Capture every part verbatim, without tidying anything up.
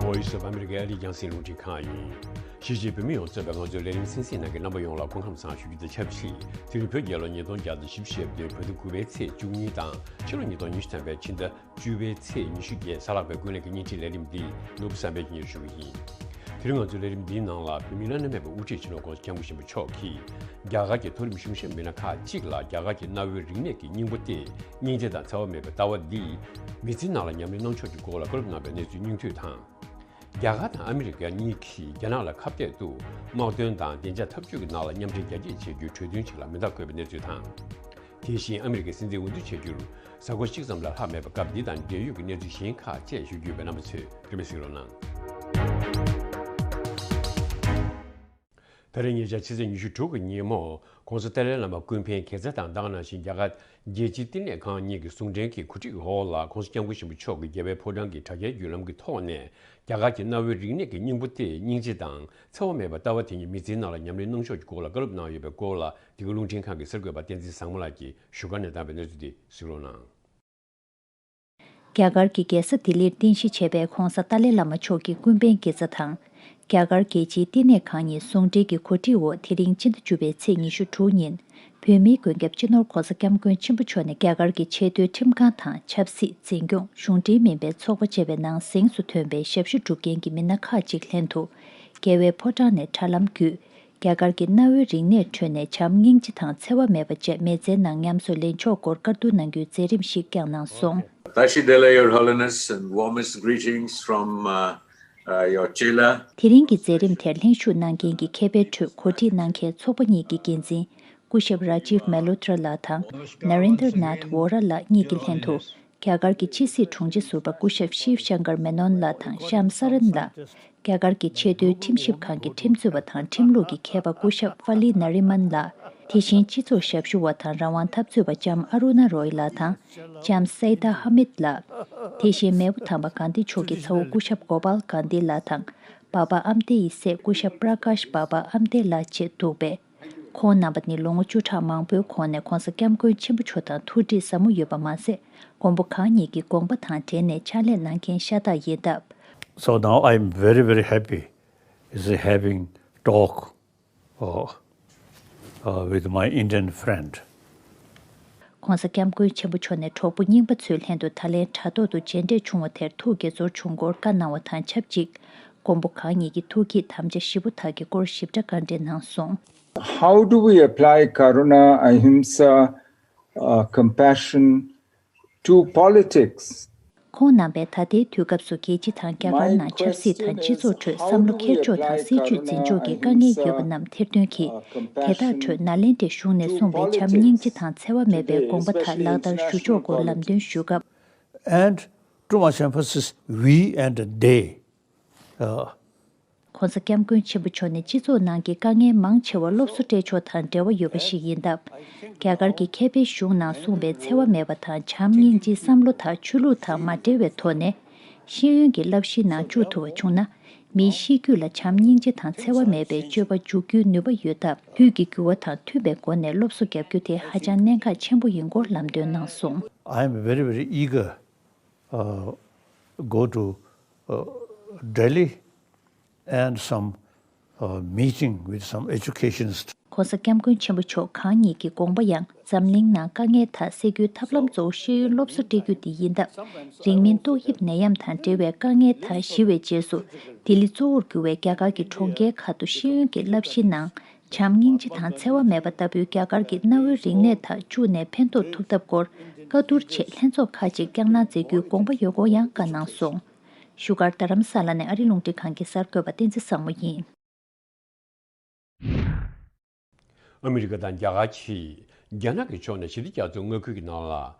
Voice of America ཨ་རིའི་རྒྱང་སྲིང་རླུང་འཕྲིན་ཁང་ཡིན། གཞིས་བྱེས་བོད་མི་ཡོངས་གཙོས་པའི་ང་ཚོའི་ལས་རིམ་གསན་གཟིགས་གནང་མཁན་རྣམ་པ་ཡོངས་ལ་སྐུ་ཁམས་བཟང་ཞུ་རྒྱུ་དང་ཆབས་ཅིག་དེ་རིང་བོད་རྒྱལ་ལོ་ཉིས་སྟོང་བརྒྱ་དང་བཞི་བཅུ་ཞེ་བདུན་བོད་ཟླ་དགུ་པའི་ཚེས་བཅུ་གཉིས་དང་ཕྱི་ལོ་ཉིས་སྟོང་ཉི་ཤུ་ཐམ་པའི་ཕྱི་ཟླ་བཅུ་པའི་ཚེས་ཉི་ཤུ་བརྒྱད་གཟའ་ལྷག་པའི་ཀུན་གླེང་གི་བརྙན་འཕྲིན་ལས་རིམ་འདི་ནོར་བུ་བསམ་འཕེལ་གྱིས་སྙན་སྒྲོན་ཞུ་གི་ཡིན། དེ་རིང་ང་ཚོའི་ལས་རིམ་འདིའི་ནང་ལ་བོད་མིའི་བླ་ན་མེད་པའི་དབུ་ཁྲིད་སྤྱི་ནོར་༸གོང་ས་༸སྐྱབས་མགོན་ཆེན་པོ་མཆོག་གིས་རྒྱ་གར་གྱི་མཐོ་རིམ་གཞུང་ཞབས་མི་སྣ་ཁག་ཅིག་ལ་རྒྱ་གར་གྱི་གནའ་བོའི་རིག་གནས་ཀྱི་སྙིང་པོ་སྟེ་སྙིང་རྗེ་དང་འཚེ་བ་མེད་པའི་ལྟ་བ་འདིས་མི་ཚེའི་ནང་ལ་ཉམས་ལེན་གནང་ཕྱོགས་ཀྱི་སྐོར་ལ་བཀའ་སློབ་གནང་བའི་གནས་ཚུལ་སྙིང་བསྡུས་དང་། རྒྱ་གར་དང་ཨ་མི་རི་ཀ་གཉིས་ཀྱིས་རྒྱ་ནག་ལ་ཁ་གཏད་དུ་དམག་དོན་དང་བདེ་འཇགས་འཐབ་ཇུས་ཀྱི་ནང་ལ་མཉམ་འབྲེལ་རྒྱ་སྐྱེད་བྱེད་རྒྱུའི་གྲོས་མཐུན་ཞིག་ལ་མིང་རྟགས་བཀོད་པའི་གནས་ཚུལ་དང་། དེ་བཞིན་ཨ་མི་རི་ཀའི་སྲིད་འཛིན་འོས་བསྡུ་བྱེད་རྒྱུར་གཟའ་འཁོར་གཅིག་ཙམ་ལས་ལྷག་མེད་པའི་སྐབས་འདི་དང་འབྲེལ་ཡོད་ཀྱི་གནས་ཚུལ་གཞན་ཁག་བཅས་ཞུ་རྒྱུ་ཡོད་པས་རྣམ་པ་ཚོས་རིན་མེད་གཟིགས་རོགས་གནང་། ད་རེས་ཉེ་ཆར་ཕྱི་ཚེས་ཉི་ཤུ་དྲུག་གི་ཉིན་མོ་༸གོང་ས་ཏཱ་ལའི་བླ་མ་ཀུན་ཕན་དགེ་རྩ་དང་ད་ག་ནང་བཞིན་རྒྱ་གར་རྒྱལ་སྤྱིའི་བསྟི་གནས་ཁང་གཉིས་ཀྱི་ཟུང་འབྲེལ་གྱི་གོ་སྒྲིག་འོག་ལ་༸གོང་ས་༸སྐྱབས་མགོན་ཆེན་པོ་མཆོག་གིས་རྒྱལ་བའི་ཕོ་བྲང་གི་དྲ་རྒྱའི་བརྒྱུད་ལམ་གྱི་ཐོག་ནས་རྒྱ་གར་གྱི་གནའ་བོའི་རིག་གནས་ཀྱི་སྙིང་པོ་སྟེ་སྙིང་རྗེ་དང་འཚེ་བ་མེད་པའི་ལྟ་བ་དེ་ཉིད་མི་ཚེའི་ནང་ལ་ཉམས་ལེན་གནང་ཕྱོགས་ཀྱི་སྐོར་ལ་བཀའ་སློབ་གནང་ཡོད་པའི་སྐོར་ལ་འདི་ག་རླུང་འཕྲིན་ཁང་གི་གསར་འགོད་པ་བསྟན་འཛིན་བཟང་མོ་ལགས་ཀྱིས་བཞུགས་སྒར་ནས་བཏང་བའི་གནས་ཚུལ་དེ་གཟིགས་རོགས་གནང་། རྒྱ་གར་གྱི་རྒྱལ་ས་ལྡི་ལིར་རྟེན་གཞི་བྱས་པའི་༸གོང་ས་ཏཱ་ལའི་བླ་མ་མཆོག་གི་ཀུན་ཕན་དགེ་རྩ་དང་། རྒྱ་གར་རྒྱལ་སྤྱིའི་བསྟི་གནས་ཁང་གཉིས་ཟུང་འབྲེལ་གྱི་གོ་སྒྲིག་འོག་དེ་རིང་སྤྱི་ཟླ་བཅུ་པའི་ཚེས་ཉི་ཤུ་དྲུག་ཉིན། བོད་མིའི་མགོན་སྐྱབས་སྤྱི་ནོར་༸གོང་ས་༸སྐྱབས་མགོན་ཆེན་པོ་མཆོག་ནས་རྒྱ་གར་གྱི་ཆེས་མཐོའི་ཁྲིམས་ཁང་དང་ཆབ་སྲིད་འཛིན་སྐྱོང་གཞུང་འབྲེལ་མིན་པའི་ཚོགས་པ་བཅས་པའི་ནང་གཟེངས་སུ་ཐོན་པའི་ཞབས་ཞུ་སྒྲུབ་མཁན་གྱི་མི་སྣ་ཁག་ཅིག་ལྷན་དུ། རྒྱལ་བའི་ཕོ་བྲང་ནས་དྲ་ལམ་བརྒྱུད། རྒྱ་གར་གྱི་གནའ་བོའི་རིག་གནས་ཁྲོད་ནས་བྱམས་སྙིང་རྗེ་དང་འཚེ་བ་མེད་པ་བཅས་མི་ཚེའི་ནང་ཉམས་སུ་ལེན་ཕྱོགས་སྐོར་བཀའ་བསྡུར་གནང་རྒྱུའི་མཛད་རིམ་ཞིག་བསྐྱངས་གནང་སོང་། Tashi Delek, Your Holiness, and warmest greetings from uh, uh, your chela. དེ་རིང་གི་མཛད་རིམ་དེར་ལྷན་ཞུགས་གནང་མཁན་གྱི་མཁས་པའི་ཁྲོད་གོ་སྒྲིག་གནང་མཁན་ཚོགས་པ་གཉིས་ཀྱི་འགན་འཛིན་སྐུ་ཞབས་Rajiv Malhotra་ལགས་དང་Narendra Nath Vohra་ལགས་གཉིས་ཀྱི་ལྷན་དུ། རྒྱ་གར་གྱི་ཕྱི་སྲིད་དྲུང་ཆེ་ཟུར་པ་སྐུ་ཞབས་ཤིབ་ཤང་ཀར་མེ་ནོན་ལགས་དང་ཤམ་སཱ་རན་ལགས། རྒྱ་གར་གྱི་ཆེས་མཐོའི་ཁྲིམས་ཞིབ་ཁང་གི་ཁྲིམས་རྩོད་པ་དང་ཁྲིམས་ལུགས་ཀྱི་མཁས་པ་སྐུ་ཞབས་ཧྥ་ལི་ན་རི་མན་ལགས། དེ་བཞིན་སྤྱི་ཚོགས་ཞབས་ཞུ་བ་དང་རང་དབང་འཐབ་རྩོད་པ་ལྕམ་ཨ་རུ་ན་རོའི་ལགས་དང་ལྕམ་སའེ་ད་ཧ་མིད་ལགས། དེ་བཞིན་མེས་པོ་དམ་པ་གྷན་དྷི་མཆོག་གི་ཚ་བོ་སྐུ་ཞབས་གོ་པལ་གྷན་དྷི་ལགས་དང་། བྷ་བྷ་ཨམ་ཏེ་ཡི་སྲས་སྐུ་ཞབས་པྲ་ཀཱཤ་བྷ་བྷ་ཨམ་ཏེ་ལགས་བཅས་འདུག་པས། ཁོང་རྣམ་པ་ནི་ལོ་ངོ་བཅུ་ཕྲག་མང་པོའི་གོང་ནས་༸གོང་ས་༸སྐྱབས་མགོན་ཆེན་པོ་མཆོག་དང་ཐུགས་འདྲིས་ཟབ་མོ་ཡོད་པ་མ་ཟད། མགོན་པོ་གང་ཉིད་ཀྱི་དགོངས་པ་དང་འབྲེལ་ནས་ཕྱག་ལས་གནང་མཁན་ཤ་སྟག་ཡིན་སྟབས། So now I'm very, very happy is having talk uh, uh, with my Indian friend. ༸གོང་ས་༸སྐྱབས་མགོན་ཆེན་པོ་མཆོག་ནས་གྲོགས་པོ་རྙིང་པ་ཚོའི་ལྷན་དུ་ད་ལན་དྲ་ཐོག་ཏུ་མཇལ་འཕྲད་བྱུང་བ་དེར་ཐུགས་དགྱེས་ཚོར་བྱུང་སྐོར་བཀའ་གནང་བ་དང་ཆབས་ཅིག་མགོན་པོ་གང་ཉིད་ཀྱི་ཐུགས་བསྐྱེད་དམ་བཅའ་བཞི་པོ་དག་གི་སྐོར་ཞིབ་ཕྲ་བཀའ་འདྲི་གནང་སོང་། How do we apply Karuna, Ahimsa, uh, compassion to politics? ཁོང་རྣམ་པས་ད་ལྟའི་དུས་སྐབས་སུ་རྒྱལ་སྤྱི་དང་རྒྱ་གར་ནང་ཆབ་སྲིད་དང་སྤྱི་ཚོགས་ཁྲོད་བསམ་བློ་འཁྱེར་ཕྱོགས་དང་སྲིད་ཇུས་འཛིན་ཕྱོགས་ཀྱི་དཀའ་ངལ་ཡོད་པ་རྣམས་ཐེར་འདོན་གྱིས། དེ་དག་ཁྲོད་ནཱ་ལེནྡྲའི་གཞུང་ནས་གསུངས་པའི་བྱམས་སྙིང་རྗེ་དང་འཚེ་བ་མེད་པའི་དགོངས་པ་དག་ལག་བསྟར་ཞུ་ཕྱོགས་སྐོར་ལམ་སྟོན་ཞུ་སྐབས། And too much emphasis we and they. Uh, ༸གོང་ས་༸སྐྱབས་མགོན་ཆེན་པོ་མཆོག་ནས་སྤྱི་ཚོགས་ནང་གི་དཀའ་ངལ་མང་ཆེ་བ་སློབ་གསོ་སྤྲད་ཕྱོགས་དང་འབྲེལ་བ་ཡོད་པ་ཞིག་ཡིན་སྟབས། རྒྱ་གར་གྱི་མཁས་པའི་གཞུང་ནང་གསུངས་པའི་འཚེ་བ་མེད་པ་དང་བྱམས་སྙིང་རྗེའི་བསམ་བློ་དག་ཆོས་ལུགས་དང་མ་འབྲེལ་བའི་ཐོག་ནས་ཤེས་ཡོན་གྱི་བསླབ་གཞིའི་ནང་བཅུག་ཐུབ་པ་བྱུང་ན། མིའི་གཤིས་རྒྱུད་ལ་བྱམས་སྙིང་རྗེ་དང་འཚེ་བ་མེད་པའི་སྤྱོད་པ་འཇུག་རྒྱུའི་ནུས་པ་ཡོད་སྟབས། དུས་ཀྱི་འགྱུར་བ་དང་མཐུན་པའི་སྒོ་ནས་སློབ་གསོ་བརྒྱབ་རྒྱུ་དེ་ཧ་ཅང་གནད་འགག་ཆེན་པོ་ཡིན་སྐོར་ལམ་སྟོན་གནང་སོང་། I am very, very eager uh, go to uh, Delhi and some uh, meeting with some education institutions. ༸གོང་ས་༸སྐྱབས་མགོན་ཆེན་པོ་མཆོག་གང་ཉིད་ཀྱི་དགོངས་པ་ཡང་འཛམ་གླིང་ནང་དཀའ་ངལ་དག་སེལ་རྒྱུའི་ཐབས་ལམ་གཙོ་བོ་ཤེས་ཡོན་སློབ་གསོ་སྤྲད་རྒྱུ་དེ་ཡིན་སྟབས། རིང་མིན་ཏོག་དབྱིབས་ནད་ཡམས་དང་འབྲེལ་བའི་དཀའ་ངལ་དག་ཞི་བའི་རྗེས་སུ། ལྡི་ལི་གཙོ་བོར་གྱུར་བའི་རྒྱ་གར་གྱི་གྲོང་ཁྱེར་ཁག་ཏུ་ཤེས་ཡོན་གྱི་བསླབ་གཞིའི་ནང་། བྱམས་སྙིང་རྗེ་དང་འཚེ་བ་མེད་པ་ལྟ་བུའི་རྒྱ་གར་གྱི་གནའ་བོའི་རིག་གནས་དག་བཅུག་ནས་ཕན་ཐོགས་ཐུབ་ཐབས་སྐོར་བཀའ་བསྡུར་ཆེད་ལྷན་ཚོགས་ཁག་ཅིག་བསྐྱངས་གནང་མཛད་རྒྱུའི་དགོངས་པ་ཡོད་སྐོར་ཡང་བཀའ་གནང་སོང་། བཞུགས་སྒར་རྡ་རམ་ས་ལ་ནས་ཨ་རིའི་རླུང་འཕྲིན་ཁང་གི་གསར་འགོད་པ་བསྟན་འཛིན་བཟང་མོ་ཡིན། ཨ་མི་རི་ཀ་དང་རྒྱ་གར་གྱིས་རྒྱ་ནག་གི་ཕྱོགས་ནས་ཞི་བདེ་རྒྱ་མཚོའི་མངའ་ཁུལ་གྱི་ནང་ལ་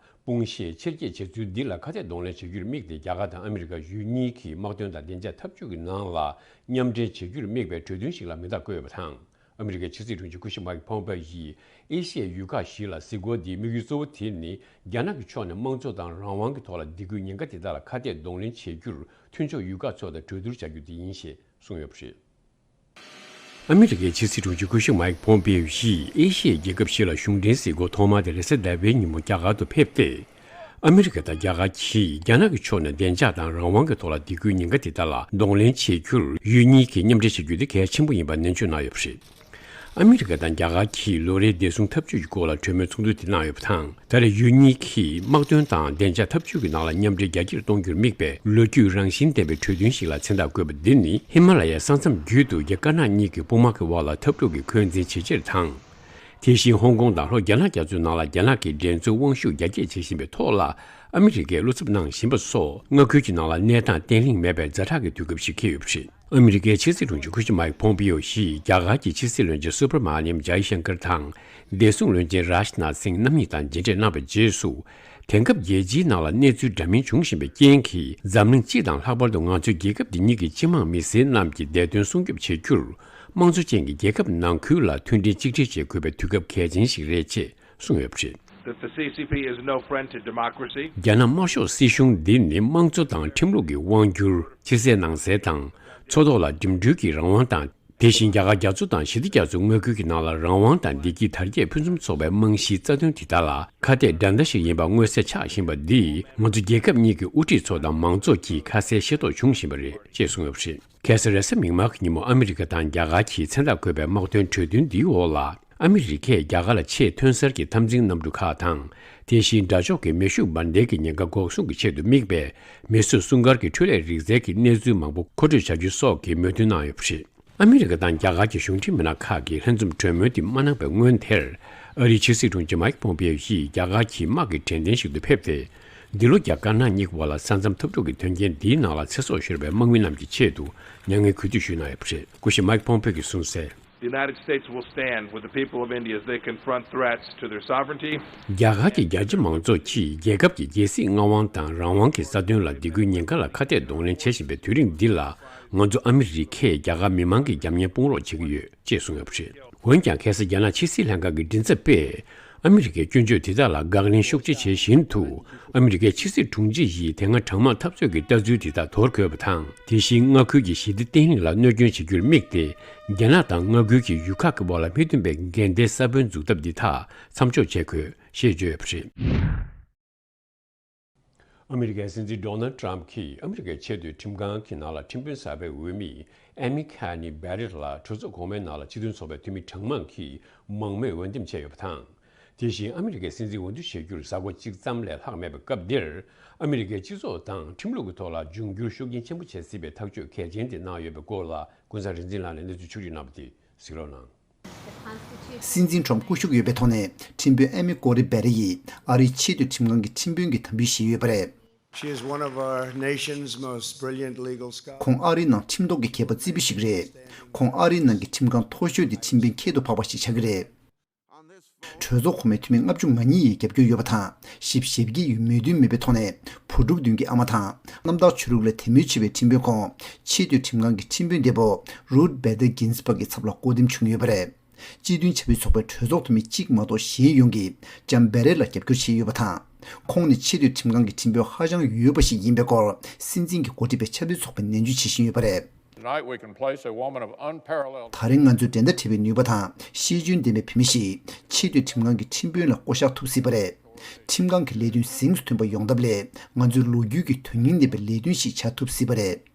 དཔུང་ཤེད་ཆེར་སྐྱེད་བྱེད་ཚུལ་འདི་ལ་ཁ་གཏད་གདོང་ལེན་བྱ་རྒྱུར་དམིགས་ཏེ། རྒྱ་གར་དང་ཨ་མི་རི་ཀ་ཡུལ་གཉིས་ཀྱི་དམག་དོན་དང་བདེ་འཇགས་འཐབ་ཇུས་ཀྱི་ནང་ལ་མཉམ་འབྲེལ་བྱ་རྒྱུར་དམིགས་པའི་གྲོས་མཐུན་ཞིག་ལ་མིང་རྟགས་བཀོད་ཡོད་པ་དང་། ཨ་མི་རི་ཀའི་ཕྱི་སྲིད་དྲུང་ཆེ་སྐུ་ཞབས་མཱིག་ཕོམ་པེ་ཡིས་ཨེ་ཤི་ཡའི་ཡུལ་ཁག་བཞི་ལ་གཟིགས་སྐོར་འདིའི་དམིགས་ཡུལ་གཙོ་བོ་དེ་ནི། རྒྱ་ནག་གི་ཕྱོགས་ནས་དམངས་གཙོ་དང་རང་དབང་གི་ཐོག་ལ་སྡིགས་སྐུལ་ཉེན་ཁ་དེ་དག་ལ་ཁ་གཏད་གདོང་ལེན་བྱེད་རྒྱུར། མཐུན་ཕྱོགས་ཡུལ་ཁག་ཚོ་དང་གྲོས་བསྡུར་བྱ་རྒྱུ་དེ་ཡིན་ཞེས་གསུངས་ཡོད་པ་རེད། ཨ་མི་རི་ཀའི་ཕྱི་སྲིད་དྲུང་ཆེ་སྐུ་ཞབས་མཱིག་ཕོམ་པེ་ཡིས་ཨེ་ཤི་ཡའི་རྒྱལ་ཁབ་བཞི་ལ་གཞུང་འབྲེལ་གཟིགས་སྐོར་ཐོག་མ་དེ་རེས་གཟའ་ཟླ་བའི་ཉིན་མོ་རྒྱ་གར་དུ་ཕེབས་ཏེ། ཨ་མི་རི་ཀ་དང་རྒྱ་གར་གྱིས་རྒྱ་ནག་གི་ཕྱོགས་ནས་བདེ་འཇགས་དང་རང་དབང་གི་ཐོག་ལ་སྡིགས་སྐུལ་ཉེན་ཁ་དེ་དག་ལ་གདོང་ལེན་བྱེད་རྒྱུར་ཡུལ་གཉིས་ཀྱིས་མཉམ་འབྲེལ་བྱེད་རྒྱུ་དེ་གལ་ཆེན་པོ་ཡིན་པ་ནན་བརྗོད་གནང་ཡོད་པ་རེད། ཨ་མི་རི་ཀ་དང་རྒྱ་གར་གྱིས་ལོ་རེའི་བདེ་སྲུང་འཐབ་ཇུས་ཀྱི་སྐོར་ལ་གྲོས་མོལ་ཚོགས་འདུ་དེ་གནང་ཡོད་པ་དང་། ད་རེས་ཡུལ་གཉིས་ཀྱིས་དམག་དོན་དང་བདེ་འཇགས་འཐབ་ཇུས་ཀྱི་ནང་ལ་མཉམ་འབྲེལ་རྒྱ་སྐྱེད་གཏོང་རྒྱུར་དམིགས་པའི་ལོ་རྒྱུས་རང་བཞིན་ལྡན་པའི་གྲོས་མཐུན་ཞིག་ལ་མཚན་རྟགས་བཀོད་པ་འདི་ནི་ཧི་མ་ལ་ཡའི་ས་མཚམས་བརྒྱུད་དུ་རྒྱ་དཀར་ནག་གཉིས་ཀྱི་དཔུང་དམག་གི་དབར་ལ་འཐབ་འཁྲུག་གི་འཁོན་འཛིན་ཇེ་ཆེར་དང་། དེ་བཞིན་ཧོང་ཀོང་དང་ལྷོ་རྒྱ་ནག་རྒྱ་མཚོའི་ནང་ལ་རྒྱ་ནག་གིས་འགྲན་རྩོད་དབང་ཤུགས་རྒྱ་སྐྱེད་བྱེད་བཞིན་པའི་ཐོག་ལ་ཨ་མི་རི་ཀས་བློ་འཚབ་གནང་བཞིན་པ་སོགས་མངའ་ཁུལ་གྱི་ནང་ལ་གནས་སྟངས་བརྟན་ལྷིང་མེད་པའི་ཛ་དྲག་གི་དུས་སྐབས་ཤིག་འཁེལ་ཡོད་པ་རེད། ཨ་མི་རི་ཀའི་ཕྱི་སྲིད་དྲུང་ཆེ་སྐུ་ཞབས་མའིག་ཕོམ་པིའོ་ཡིས་རྒྱ་གར་གྱི་ཕྱི་སྲིད་བློན་ཆེན་སུ་བྷ་ར་མ་ནིམ་ཇའི་ཤང་ཀར་དང་བདེ་སྲུང་བློན་ཆེན་རཱཇ་ནཱཐ་སིང་རྣམ་གཉིས་དང་མཇལ་འཕྲད་གནང་བའི་རྗེས་སུ། དེང་སྐབས་རྒྱལ་སྤྱིའི་ནང་ལ་གནས་ཚུལ་འདྲ་མིན་འབྱུང་བཞིན་པའི་རྐྱེན་གྱིས་འཛམ་གླིང་སྤྱི་དང་ལྷག་པར་དུ་ང་ཚོའི་རྒྱལ་ཁབ་འདི་ཉིད་ཀྱི་སྤྱི་དམངས་མི་སེར་རྣམས་ཀྱི་བདེ་དོན་སྲུང་སྐྱོབ་བྱེད་རྒྱུར། དམངས་གཙོ་ཅན་གྱི་རྒྱལ་ཁབ་ནང་ཁུལ་ལ་མཐུན་སྒྲིལ་གཅིག་སྒྲིལ་བྱེད་དགོས་པའི་དུས་སྐབས་གལ་ཆེན་ཞིག་རེད་ཅེས་གསུངས་ཡོད་པ་རེད། That the C C P is no friend to democracy. རྒྱ་ནག་དམར་ཤོག་སྲིད་གཞུང་འདི་ནི་དམངས་གཙོ་དང་ཁྲིམས་ལུགས་ཀྱི་དབང་སྒྱུར། ཕྱི་གསལ་ནང་གསལ་དང་། མཚོ་ཐོག་ལ་འགྲིམ་འགྲུལ་གྱི་རང་དབང་དང་། དེ་བཞིན་རྒྱ་གར་རྒྱ་མཚོ་དང་ཞི་བདེ་རྒྱ་མཚོའི་མངའ་ཁུལ་གྱི་ནང་ལ་རང་དབང་དང་བདེ་སྐྱིད་དར་རྒྱས་ཕུན་སུམ་ཚོགས་པའི་རྨང་གཞིའི་རྩ་དོན་དེ་དག་ལ་ཁ་གཏད་འགྲན་ཟླ་ཞིག་ཡིན་པ་མངོན་གསལ་ཆགས་བཞིན་པ་འདིས་ང་ཚོ་རྒྱལ་ཁབ་གཉིས་ཀྱི་དབུ་ཁྲིད་ཚོ་དང་མང་ཚོགས་ཀྱིས་ཁ་གསལ་ཤེས་རྟོགས་བྱུང་བཞིན་པ་རེད་ཅེས་གསུངས་ཡོད་པ་རེད། ཁ་སང་རེས་གཟའ་མིག་དམར་གྱི་ཉིན་མོ་ཨ་མི་རི་ཀ་དང་རྒྱ་གར་གྱིས་མཚན་རྟགས་བཀོད་པའི་དམག་དོན་གྲོས་མཐུན་འདིའི་འོག་ལ། ཨ་མི་རི་ཀས་རྒྱ་གར་ལ་ཆེས་ཐོན་གསར་གྱི་འཐབ་འཛིང་གནམ་གྲུ་ཁག་དང་། དེ་བཞིན་དགྲ་ཕྱོགས་ཀྱི་མེ་ཤུགས་འབར་མདེལ་གྱི་ཉེན་ཁ་འགོག་སྲུང་གི་ཆེད་དུ་དམིགས་པའི་མེ་གསོད་སྲུང་སྐར་གྱི་འཕྲུལ་ལས་རིག་རྩལ་གྱི་གནས་ཚུལ་མང་པོ་མཁོ་སྤྲོད་བྱ་རྒྱུ་སོགས་ཀྱི་མོས་མཐུན་གནང་ཡོད་པ་རེད། ཨ་མི་རི་ཀ་དང་རྒྱ་གར་གྱི་གཞུང་འབྲེལ་མི་སྣ་ཁག་གིས་ལྷན་འཛོམས་གྲོས་མོལ་དེ་མ་གནང་བའི་སྔོན་དེར། ཨ་རིའི་ཕྱི་སྲིད་དྲུང་ཆེ་མའིག་པོམ་པེའོ་ཡིས་རྒྱ་གར་གྱི་དམག་གི་དྲན་རྟེན་ཞིག་ཏུ་ཕེབས་ཏེ། འདི་ལོ་རྒྱ་དཀར་ནག་གཉིས་ཀྱི་བར་ལ་ས་མཚམས་འཐབ་འཁྲུག་གི་དོན་རྐྱེན་འདིའི་ནང་ལ་ཚེ་སྲོག་ཤོར་བའི་དམག་མི་རྣམས་ཀྱི་ཆེད་དུ་མྱ་ངན་གུས་འདུད་ཞུས་གནང་ཡོད་པ་རེད། སྐུ་ཞབས་མའིག་པོམ་པེའོ་གིས་གསུངས་གསལ། The United States will stand with the people of India as they confront threats to their sovereignty. རྒྱ་གར་གྱི་རྒྱ་ཆེ་མང་ཚོགས་ཀྱིས་རྒྱལ་ཁབ་ཀྱི་རྒྱལ་སྲིད་མངའ་དབང་དང་རང་དབང་གི་རྩ་དོན་ལ་སྡིགས་སྐུལ་ཉེན་ཁ་ལ་ཁ་གཏད་གདོང་ལེན་བྱེད་བཞིན་པའི་དུས་རིམ་འདི་ལ། ང་ཚོ་ཨ་མི་རི་ཀས་རྒྱ་གར་མི་མང་གི་རྒྱབ་གཉེར་སྤོང་རོགས་བྱེད་ཀྱི་ཡོད་ཅེས་གསུངས་ཡོད་པ་རེད། འོན་ཀྱང་ཁ་སང་རྒྱ་ནག་ཕྱི་སྲིད་ལྷན་ཁང་གི་མགྲིན་ཚབ་པས། ཨ་མི་རི་ཀའི་སྐྱོན་བརྗོད་དེ་དག་ལ་དགག་ལན་ཤུགས་ཆེ་བྱེད་བཞིན་དུ། ཨ་མི་རི་ཀའི་ཕྱི་སྲིད་དྲུང་ཆེ་ཡིས་དེ་སྔ་གྲང་དམག་འཐབ་རྩོད་ཀྱི་ལྟ་ཚུལ་དེ་དག་དོར་དགོས་པ་དང་། དེ་བཞིན་མངའ་ཁུལ་གྱི་ཞི་བདེ་བརྟན་ལྷིང་ལ་གནོད་སྐྱོན་བྱེད་རྒྱུར་དམིགས་ཏེ། རྒྱ་ནག་དང་མངའ་ཁུལ་གྱི་ཡུལ་ཁག་གི་བར་ལ་མི་མཐུན་པའི་འགལ་ཟླའི་ས་བོན་འཛུགས་ཐབས་འདི་དག་མཚམས་འཇོག་བྱེད་དགོས་ཞེས་བརྗོད་ཡོད་པ་རེད། ཨ་མི་རི་ཀའི་སྲིད་འཛིན་ཌོ་ནལ་ཊམ་གྱིས་ཨ་མི་རི་ཀའི་ཆེས་མཐོའི་ཁྲིམས་ཁང་གི་ནང་ལ་ཁྲིམས་དཔོན་གསར་པའི་འོས་མི་ཨེ་མི་ཁ་ནི་བེ་རེ་ལ་གྲོས་ཚོགས་གོང་མའི་ནང་ལ་སྤྱི་མཐུན་ཚོགས་པའི་འཐུས་མི་གྲངས་མང་གིས་མང་མོས་འོས་འདེམས་བྱས་ཡོད་པ་དང་། དེ་བཞིན་ཨ་མི་རི་ཀའི་སྲིད་འཛིན་འོས་བསྡུ་བྱེད་རྒྱུར་གཟའ་འཁོར་གཅིག་ཙམ་ལས་ལྷག་མེད་པའི་སྐབས་འདིར། ཨ་མི་རི་ཀའི་སྤྱི་ཚོགས་དང་ཁྲིམས་ལུགས་ཀྱི་ཐོག་ལ་འབྱུང་འགྱུར་ཤུགས་རྐྱེན་ཆེན་པོ་བྱེད་སྲིད་པའི་ཐག་གཅོད་གལ་ཆེན་དེ་གནང་ཡོད་པའི་སྐོར་ལ་ཀུན་བཟང་རིག་འཛིན་ལགས་ནས་གནས་ཚུལ་ཕྱོགས་བསྒྲིགས་གནང་བ་དེ་གཟིགས་རོགས་གནང་། སྲིད་འཛིན་ཊམ་སྐུ་གཤེགས་ཡོད་པའི་ཐོག་ནས་ཁྲིམས་དཔོན་ཨེ་མི་ཀོ་རི་བེ་རེ་ཡིས་ཨ་རིའི་ཆེས་མཐོའི་ཁྲིམས་ཁང་གི་ཁྲིམས་དཔོན་གྱི་དམ་འབུལ་བཞེས་ཡོད་པ་རེད། She is one of our nation's most brilliant legal scholars. ཁོང་ཨ་རིའི་ནང་ཁྲིམས་ཐོག་གི་མཁས་པ་རྩིས་པ་ཞིག་རེད། ཁོང་ཨ་རིའི་ནང་གི་ཁྲིམས་ཁང་མཐོ་ཤོས་དེ་ཁྲིམས་དཔོན་ཁྱད་དུ་འཕགས་པ་ཞིག་ཆགས་ཀྱི་རེད། གྲོས་ཚོགས་གོང་མའི་འཐུས་མི་ལྔ་བཅུ་ང་གཉིས་ཡིས་རྒྱབ་སྐྱོར་ཡོད་པ་དང་། ཞེ་པོ་ཞེ་པོ་ཅིག་ཡོད་མོས་མཐུན་མེད་པའི་ཐོག་ནས་བུ་ཕྲུག་བདུན་གྱི་ཨ་མ་དང་། རྣམ་ཐར་ཆོས་ལུགས་ལ་དད་མོས་ཆེ་བའི་ཁྲིམས་དཔོན་ཁོང་ཆེས་མཐོའི་ཁྲིམས་ཁང་གི་ཁྲིམས་དཔོན་འདས་པོ་རུད་བེ་ཏེར་གིན་སི་བྷག་གི་ཚབ་ལ་བསྐོ་འདེམས་བྱུང་ཡོད་པ་རེད། སྤྱི་མཐུན་ཆབ་སྲིད་ཚོགས་པའི་གྲོས་ཚོགས་འཐུས་མི་གཅིག་མ་གཏོགས་གཞན་ཡོངས་ཀྱིས་ལྕམ་བེ་རེ་ལ་རྒྱབ་སྐྱོར་བྱས་ཡོད་པ་དང་། ཁོང་ནི་ཆེས་མཐོའི་ཁྲིམས་ཁང་གི་ཁྲིམས་དཔོན་ཧ་ཅང་ཡོད་པ་ཞིག་ཡིན་པའི་སྐོར་སྲིད་འཛིན་གྱིས་འགོ་ཁྲིད་པའི་ཆབ་སྲིད་ཚོགས་པས་ནན་བརྗོད་བྱེད་བཞིན་ཡོད་པ་རེད། Tonight we can place a woman of unparalleled ད་རིང་ང་ཚོས་འགྲན་ཟླ་བྲལ་བའི་ནུས་པ་དང་ཤེས་འཇོན་ལྡན་པའི་བུད་མེད་ཞིག་ཆེས་མཐོའི་ཁྲིམས་ཁང་གི་ཁྲིམས་དཔོན་ལ་བསྐོ་གཞག་ཐུབ་སྲིད་པ་རེད། ཁྲིམས་ཁང་གི་ལས་དོན་གཟེངས་སུ་ཐོན་པ་ཡོང་ཐབས་ལས་ང་ཚོའི་ལོ་རྒྱུས་ཀྱི་དོན་སྙིང་ལྡན་པའི་ལས་དོན་ཞིག་བྱ་ཐུབ་སྲིད་པ་རེད།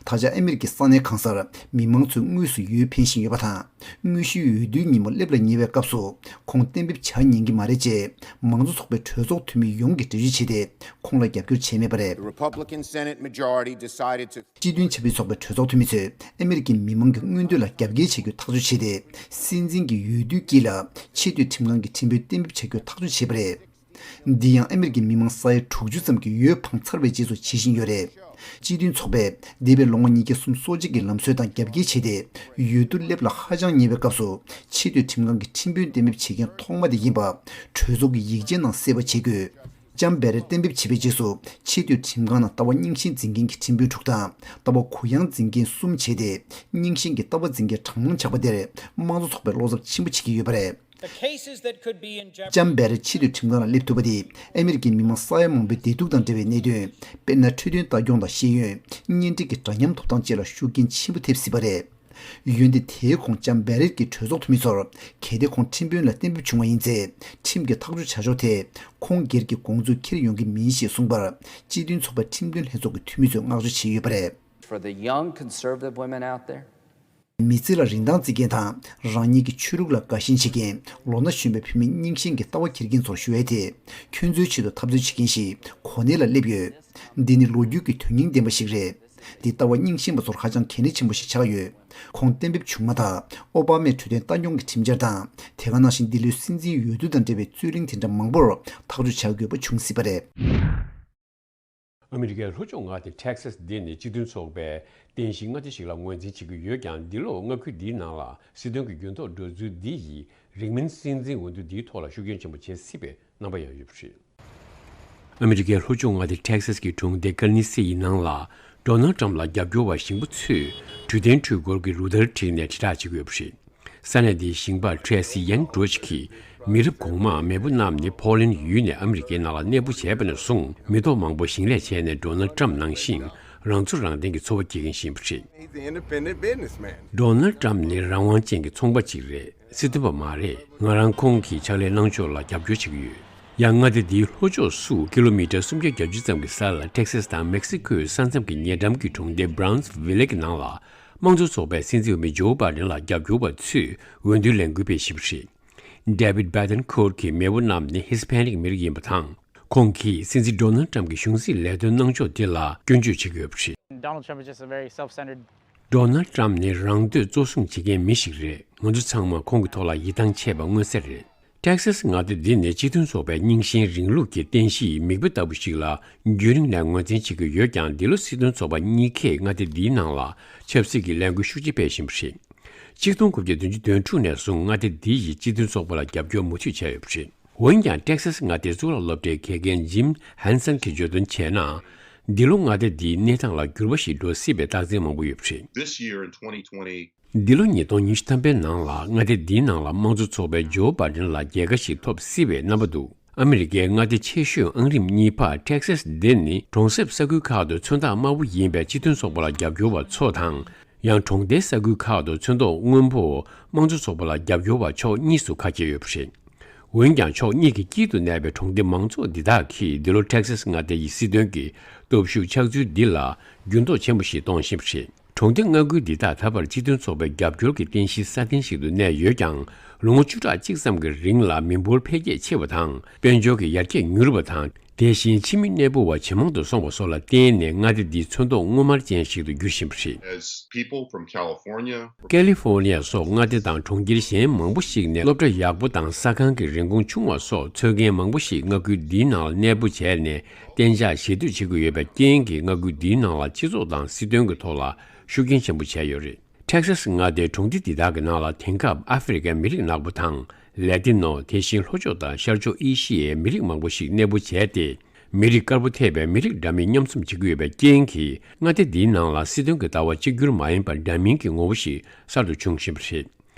ད་ཆ་ཨ་མི་རི་ཀའི་ས་གནས་གང་སར་མི་མང་ཚོས་དངོས་སུ་འོས་འཕེན་བཞིན་ཡོད་པ་དང་། དངོས་གཞིའི་འོས་བསྡུའི་ཉིན་མོ་སླེབས་ལ་ཉེ་བའི་སྐབས་སུ་ཁོང་གཏན་འབེབས་བྱ་ཉན་གྱི་མ་རེད་ཅེས་མང་གཙོ་ཚོགས་པའི་གྲོས་ཚོགས་འཐུས་མི་ཡོངས་ཀྱིས་འགྲེལ་བརྗོད་བྱས་ཏེ་ཁོང་ལ་རྒྱབ་སྐྱོར་བྱས་མེད་པ་རེད། The Republican Senate majority decided to སྤྱི་མཐུན་ཆབ་སྲིད་ཚོགས་པའི་གྲོས་ཚོགས་འཐུས་མི་ཚོས་ཨ་མི་རི་ཀའི་མི་མང་གི་མངོན་འདོད་ལ་རྒྱབ་འགལ་བྱ་རྒྱུ་ཐག་གཅོད་བྱས་ཏེ། སྲིད་འཛིན་གྱི་འོས་བསྡུའི་དཀྱིལ་ལ་ཆེས་མཐོའི་ཁྲིམས་ཁང་གི་ཁྲིམས་དཔོན་གཏན་འབེབས་བྱ་རྒྱུ་ཐག་གཅོད་བྱས་པ་རེད། འདི་ཡང་ཨ་མི་རི་ཀའི་མི་མང་ས་ཡ་དྲུག་ཅུ་ཙམ་གྱིས་འོས་འཕངས་ཚར་བའི་རྗེས་སུ་བྱེད་བཞིན་ཡོད་རེད། སྤྱི་མཐུན་ཚོགས་པས་འདས་པའི་ལོ་ངོ་ཉིས་བརྒྱ་སུམ་ཅུ་སོ་གཅིག་གི་ལམ་སྲོལ་དང་རྒྱབ་འགལ་བྱས་ཏེ། འོས་བསྡུ་སླེབས་ལ་ཧ་ཅང་ཉེ་བའི་སྐབས་སུ་ཆེས་མཐོའི་ཁྲིམས་ཁང་གི་ཁྲིམས་དཔོན་གཏན་འབེབས་བྱེད་མཁན་ཐོག་མ་དེ་ཡིན་པ་གྲོས་ཚོགས་ཀྱི་ཡིག་ཆའི་ནང་གསལ་པོ་བྱེད་དགོས། ལྕམ་བེ་རེ་གཏན་འབེབས་བྱས་པའི་རྗེས་སུ་ཆེས་མཐོའི་ཁྲིམས་ཁང་ནང་ལྟ་བ་རྙིང་ཞེན་འཛིན་མཁན་གྱི་ཁྲིམས་དཔོན་དྲུག་དང་ལྟ་བ་གུ་ཡངས་འཛིན་མཁན་གསུམ་བྱས་ཏེ། རྙིང་ཞེན་གྱི་ལྟ་བ་འཛིན་མཁན་གྲངས་མང་ཆགས་པ་དེར་དམངས་གཙོ་ཚོགས་པས་བློ་འཚབ་ཆེན་པོ་བྱེད་ཀྱི་ཡོད་པ་རེད། The cases that could be in jeopardy. ལྕམ་བེ་རེ་ཆེས་མཐོའི་ཁྲིམས་ཁང་ལ་སླེབས་ཐུབ་པ་དེས་ཨ་མི་རི་ཀའི་མི་མང་ས་ཡ་མང་པོའི་བདེ་སྡུག་དང་འབྲེལ་བའི་གནད་དོན། དཔེར་ན། འཕྲོད་བསྟེན་ལྟ་སྐྱོང་དང་ཤེས་ཡོན། གཉེན་སྒྲིག་གི་འདྲ་མཉམ་ཐོབ་ཐང་བཅས་ལ་ཤུགས་རྐྱེན་ཆེན་པོ་ཐེབས་སྲིད་པ་རེད། འོན་ཏེ་དེའི་གོང་ལྕམ་བེ་རེད་ཀྱིས་གྲོས་ཚོགས་འཐུས་མི་ཚོར། གལ་ཏེ་ཁོང་ཁྲིམས་དཔོན་ལ་གཏན་འབེབས་བྱུང་བ་ཡིན་ཚེ། ཁྲིམས་ཀྱིས་ཐག་གཅོད་བྱ་ཕྱོགས་དེ། ཁོང་སྒེར་གྱི་དགོངས་ཚུལ་འཁྱེར་ཡོང་གི་མིན་ཞེས་གསུངས་པར། སྤྱི་མཐུན་ཚོགས་པའི་ཁྲིམས་དོན་ལྷན་ཚོགས་ཀྱི་འཐུས་མི་ཚོས་བསྔགས་བརྗོད་བྱས་ཡོད་པ་རེད། For the young conservative women out there, མི་ཚེ་ལ་རིན་ཐང་བརྩི་མཁན་དང་། རང་ཉིད་ཀྱི་ཆོས་ལུགས་ལ་དགའ་ཞེན་བྱེད་མཁན། ལོ་ན་གཞོན་པའི་བུད་མེད་རྙིང་ཞེན་གྱི་ལྟ་བ་འཁྱེར་མཁན་ཚོར་ཞུ་ཡས་དེ། ཁྱོད་ཚོའི་ཆེད་དུ་འཐབ་རྩོད་བྱེད་མཁན་ཞིག་གོ་གནས་ལ་སླེབས་ཡོད། འདི་ནི་ལོ་རྒྱུས་ཀྱི་དོན་སྙིང་ལྡན་པ་ཞིག་རེད། འདི་ལྟ་བ་རྙིང་ཞེན་པ་ཚོར་ཧ་ཅང་གལ་གནད་ཆེན་པོ་ཞིག་ཆགས་ཡོད། ཁོང་གཏན་འབེབས་བྱུང་མ་ཐག་ཨོ་པ་མས་འཕྲོད་བསྟེན་ལྟ་སྐྱོང་གི་ཁྲིམས་འཆར་དང་། དེ་ག་ནང་བཞིན་འདི་ལོའི་སྲིད་འཛིན་འོས་བསྡུ་དང་འབྲེལ་བའི་རྩོད་གླེང་དེ་འདྲ་མང་པོར་ཐག་གཅོད་བྱ་དགོས་པ་བྱུང་སྲིད་པ་རེད། ཨ་མི་རི་ཀའི་ལྷོ་ཕྱོགས་མངའ་སྡེ་ཊེག་སཱས་འདི་ནི་སྤྱི་མཐུན་ཚོགས་པའི་རྟེན་གཞི་མངའ་སྡེ་ཞིག་ལ་ངོས་འཛིན་བྱེད་ཀྱི་ཡོད་ཀྱང་། འདི་ལོ་མངའ་ཁུལ་འདིའི་ནང་ལ་སྲིད་དོན་གྱི་འགྱུར་ལྡོག་འགྲོ་ཚུལ་འདི་ཡིས་རིང་མིན་སྲིད་འཛིན་འོས་བསྡུ་འདིའི་ཐོག་ལ་ཤུགས་རྐྱེན་ཆེན་པོ་བྱེད་སྲིད་པའི་རྣམ་པ་ཡང་ཡོད་པ་རེད། ཨ་མི་རི་ཀའི་ལྷོ་ཕྱོགས་མངའ་སྡེ་ཊེག་སཱས་ཀྱི་གྲོང་སྡེ་ཀར་ནི་སི་ཡི་ནང་ལ། ཌོ་ནལ་ཊམ་ལ་རྒྱབ་སྐྱོར་བ་ཞིང་པ་ཚོས་དུས་གཏན་འཕྲུལ་འཁོར་གྱི་རུ་སྟར་བསྒྲིགས་ནས་དྲིལ་བསྒྲགས་བྱེད་ཀྱི་ཡོད་པ་རེད། ས་གནས་འདིའི་ཞིང་པ་ཊྲེ་སི་ཡན་ཌོ་ཆི་གིས། མི་རབས་གོང་མ་མེས་པོ་རྣམས་ནི་ཕོ་ལན་ཡུལ་ནས་ཨ་མི་རི་ཀའི་ནང་ལ་གནས་སྤོ་བྱས་པ་ནས་བཟུང་། མི་ཐོག་མང་པོ་ཞིང་ལས་བྱས་ནས་ཌོ་ནལ་ཊམ་ནང་བཞིན་རང་ཚུགས་རང་བརྟེན་གྱི་འཚོ་བ་སྐྱེལ་མཁན་ཞིག་ཡིན་པ་རེད། He's an independent businessman. ཌོ་ནལ་ཊམ་ནི་རང་དབང་ཅན་གྱི་ཚོང་པ་ཅིག་རེད། སྲིད་དོན་པ་མ་རེད། ང་རང་ཁོང་གི་ཕྱག་ལས་གནང་ཕྱོགས་ལ་རྒྱབ་སྐྱོར་བྱེད་ཀྱི་ཡོད། ཡང་མངའ་སྡེ་འདིའི་ལྷོ་ཕྱོགས་སུ་ཀི་ལོ་མི་ཊར་སུམ་བརྒྱ་བརྒྱད་ཅུ་ཙམ་གྱི་ས་ལ་ཊེག་སཱས་དང་མེག་སི་ཁོའི་ས་མཚམས་ཀྱི་ཉེ་འགྲམ་གྱི་གྲོང་སྡེ་Brownsville གྱི་ནང་ལ། དམངས་གཙོ་ཚོགས་པའི་སྲིད་འཛིན་འོས་མི་ཇོ་བྷའི་ཌེན་ལ་རྒྱབ་སྐྱོར་བ་ཚོས་འོས་བསྡུའི་ལས་འགུལ་སྤེལ་བཞིན་པ་རེད། David Bettencourt གྱིས་མེས་པོ་རྣམས་ནི་ཧི་སི་པེ་ནིག་མི་རིགས་ཡིན་པ་དང་། ཁོང་གིས་སྲིད་འཛིན་ཌོ་ནལ་ཊམ་གྱི་གཞུང་སྲིད་ལས་དོན་གནང་ཕྱོགས་དེ་ལ་སྐྱོན་བརྗོད་བྱེད་ཀྱི་ཡོད་པ་རེད། Donald Trump is just a very self-centered. ཌོ་ནལ་ཊམ་ནི་རང་འདོད་གཙོ་བཟུང་བྱེད་མཁན་མི་ཞིག་རེད། ང་ཚོ་ཚང་མ་ཁོང་གི་ཐོག་ལ་ཡིད་ཐང་ཆད་པ་མངོན་གསལ་རེད། ཊེག་སཱས་མངའ་སྡེ་འདི་ནི་སྤྱི་མཐུན་ཚོགས་པའི་རྙིང་ཞེན་རིང་ལུགས་ཀྱི་རྟེན་གཞི་ཡི་མིག་དཔེ་ལྟ་བུ་ཞིག་ལ་རྒྱུན་རིང་ནས་ངོས་འཛིན་བྱེད་ཀྱི་ཡོད་ཀྱང་། འདི་ལོ་སྲིད་དོན་ཚོགས་པ་གཉིས་ཀས་མངའ་སྡེ་འདིའི་ནང་ལ་ཆབ་སྲིད་ཀྱི་ལས་འགུལ་ཤུགས་ཆེ་སྤེལ་བཞིན་པ་རེད། ཆིག་སྟོང་དགུ་བརྒྱ་བདུན་ཅུ་དོན་དྲུག་ནས་བཟུང་མངའ་སྡེ་འདི་ཡིས་སྤྱི་མཐུན་ཚོགས་པ་ལ་རྒྱབ་སྐྱོར་མུ་མཐུད་བྱས་ཡོད་པ་རེད། འོན་ཀྱང་། ཊེག་སཱས་མངའ་སྡེའི་གཙུག་ལག་སློབ་གྲྭའི་དགེ་རྒན་ཇིམ་ཧན་སན་གྱིས་བརྗོད་དོན་བྱས་ན། འདི་ལོ་མངའ་སྡེ་འདིའི་གནས་སྟངས་ལ་འགྱུར་བ་ཞིག་འགྲོ་སྲིད་པའི་རྟགས་མཚན་མང་པོ་ཡོད་པ་རེད། This year in twenty twenty, འདི་ལོ་ཉིས་སྟོང་ཉི་ཤུ་ཐམ་པའི་ནང་ལ་མངའ་སྡེ་འདིའི་ནང་ལ་དམངས་གཙོ་ཚོགས་པས་ཇོ་བྷའི་ཌེན་ལ་རྒྱལ་ཁ་ཞིག་ཐོབ་སྲིད་པའི་རྣམ་པ་འདུག་ཨ་མི་རི་ཀའི་མངའ་སྡེ་ཆེ་ཤོས་ཨང་རིམ་གཉིས་པ་ཊེག་སཱས་འདི་ནི་གྲོང་གསེབ་ས་ཁུལ་ཁག་ཏུ་མཚོན་རྟགས་དམར་པོ་ཡིན་པའི་སྤྱི་མཐུན་ཚོགས་པ་ལ་རྒྱབ་སྐྱོར་བ་ཚོ་དང་། ཡང་གྲོང་རྡལ་ས་ཁུལ་ཁག་ཏུ་ཚོན་མདོག་སྔོན་པོ་དམངས་གཙོ་ཚོགས་པ་ལ་རྒྱབ་སྐྱོར་བ་ཕྱོགས་གཉིས་སུ་ཁ་གྱེས་ཡོད་པ་རེད། འོན་ཀྱང་། ཕྱོགས་གཉིས་ཀྱི་དཀྱིལ་དུ་གནས་པའི་གྲོང་སྡེ་མང་ཚོགས་འདི་དག་གིས་འདི་ལོ་ཊེག་སཱས་མངའ་སྡེ་ཡི་སྲིད་དོན་གྱི་སྟོབས་ཤུགས་ཆག་ཚུལ་འདི་ལ་འགྱུར་ལྡོག་ཆེན་པོ་ཞིག་གཏོང་བཞིན་པ་རེད། གྲོང་སྡེ་མངའ་ཁུལ་འདི་དག་ད་བར་སྤྱི་མཐུན་ཚོགས་པའི་རྒྱབ་སྐྱོར་གྱི་རྟེན་གཞིའི་སྲ་བརྟན་ཞིག་ཏུ་གནས་ཡོད་ཀྱང་། ལོ་ངོ་བཅུ་ཕྲག་གཅིག་ཙམ་གྱི་རིང་ལ་མི་འབོར་འཕེལ་རྒྱས་ཆེ་བ་དང་། དཔལ་འབྱོར་གྱི་ཡར་རྒྱས་མྱུར་བ་དང་། དེ་བཞིན་ཕྱི་མི་གནས་སྤོ་བ་ཇེ་མང་དུ་སོང་བ་སོགས་ལ་བརྟེན་ནས། མངའ་སྡེ་འདི་ཚོན་མདོག་སྔོ་དམར་ཅན་ཞིག་ཏུ་འགྱུར་བཞིན་པ་རེད། As people from California, ཀ་ལི་ཧྥོར་ནི་ཡ་སོགས་མངའ་སྡེ་དང་གྲོང་ཁྱེར་གཞན་མང་པོ་ཞིག་ནས་སློབ་གྲྭ་ཡག་པོ་དང་ས་ཁང་གི་རིན་གོང་ཆུང་བ་སོགས་འཚོལ་མཁན་མང་པོ་ཞིག་མངའ་ཁུལ་འདིའི་ནང་ལ་གནས་སྤོ་བྱས་ནས་གཏན་འཇགས་གཞིས་སྡོད་བྱེད་ཀྱི་ཡོད་པའི་རྐྱེན་གྱིས། མངའ་ཁུལ་འདིའི་ནང་ལ་སྤྱི་ཚོགས་དང་སྲིད་དོན་གྱི་ཐོག་ལ་ཤུགས་རྐྱེན་ཆེན་པོ་བྱས་ཡོད་རེད། ཊེག་སཱས་མངའ་སྡེའི་གྲོང་སྡེ་འདི་དག་གི་ནང་ལ་དེང་སྐབས་ཨ་ཧྥེ་རི་ཀའི་མི་རིགས་ནག་པོ་དང་། ལེ་ཏི་ནོ། དེ་བཞིན་ལྷོ་ཕྱོགས་དང་ཤར་ཕྱོགས་ཨེ་ཤི་ཡའི་མི་རིགས་མང་པོ་ཞིག་གནས་སྤོ་བྱས་ཏེ། མི་རིགས་དཀར་པོ་ཐེ་བའི་མི་རིགས་འདྲ་མིན་མཉམ་འཛོམས་བྱེད་ཀྱི་ཡོད་པའི་རྐྱེན་གྱིས། མངའ་སྡེ་འདིའི་ནང་ལ་སྲིད་དོན་གྱི་ལྟ་བ་གཅིག་གྱུར་མ་ཡིན་པར་འདྲ་མིན་གྱི་ངོ་བོ་ཞིག་གསར་དུ་བྱུང་བཞིན་པ་རེད།